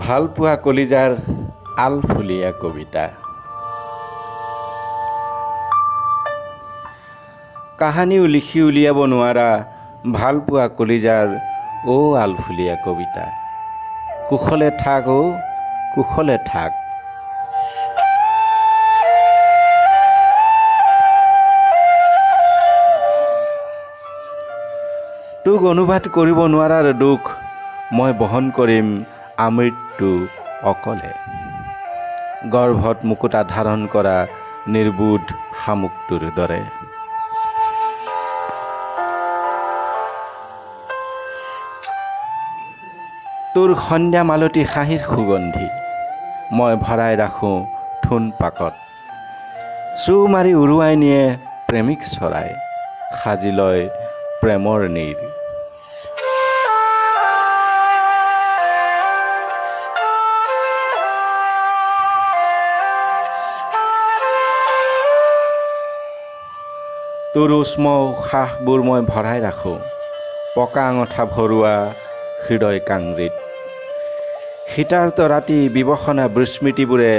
ভালপোৱা কলিজাৰ আলফুলীয়া কবিতা। কাহানিও লিখি উলিয়াব নোৱাৰা ভালপোৱা কলিজাৰ অ আলফুলীয়া কবিতা, কুশলে থাক অ, কুশলে থাক। তোক অনুবাদ কৰিব নোৱাৰাৰ দুখ মই বহন কৰিম আমৃত্যু অকলে। গৰ্ভত মুকুতা ধাৰণ কৰা নিৰ্বোধ শামুকটোৰ দৰে। তোৰ সন্ধ্যা মালতী হাঁহিৰ সুগন্ধি মই ভৰাই ৰাখোঁ থোন পাকত। চৌ মাৰি উৰুৱাই নিয়ে প্ৰেমিক চৰাই, সাজি লয় প্ৰেমৰ নীৰ। তোৰ উষ্ম উশাহবোৰ মই ভৰাই ৰাখোঁ পকা আঙঠা ভৰোৱা হৃদয় কাংৰীত। শীতাৰ্ত ৰাতি বিবসনা বিস্মৃতিবোৰে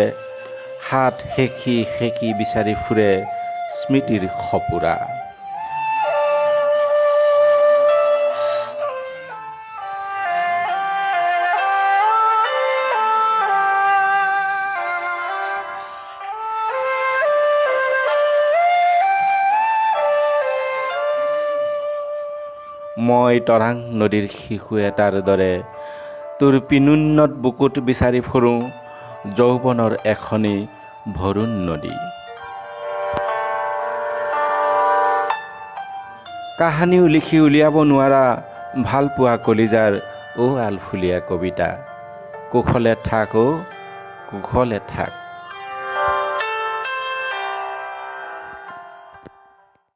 হাত সেকি সেকি বিচাৰি ফুৰে স্মৃতিৰ সঁফুৰা। মই তৰাং নদীৰ শিশু এটাৰ দৰে তোৰ পিনুন্নত বুকুত বিচাৰি ফুৰোঁ যৌৱনৰ এখনি ভৰুণ নদী। কাহানিও লিখি উলিয়াব নোৱাৰা ভালপোৱা কলিজাৰ অ আলফুলীয়া কবিতা, কুশলে থাক অ, কুশলে থাক।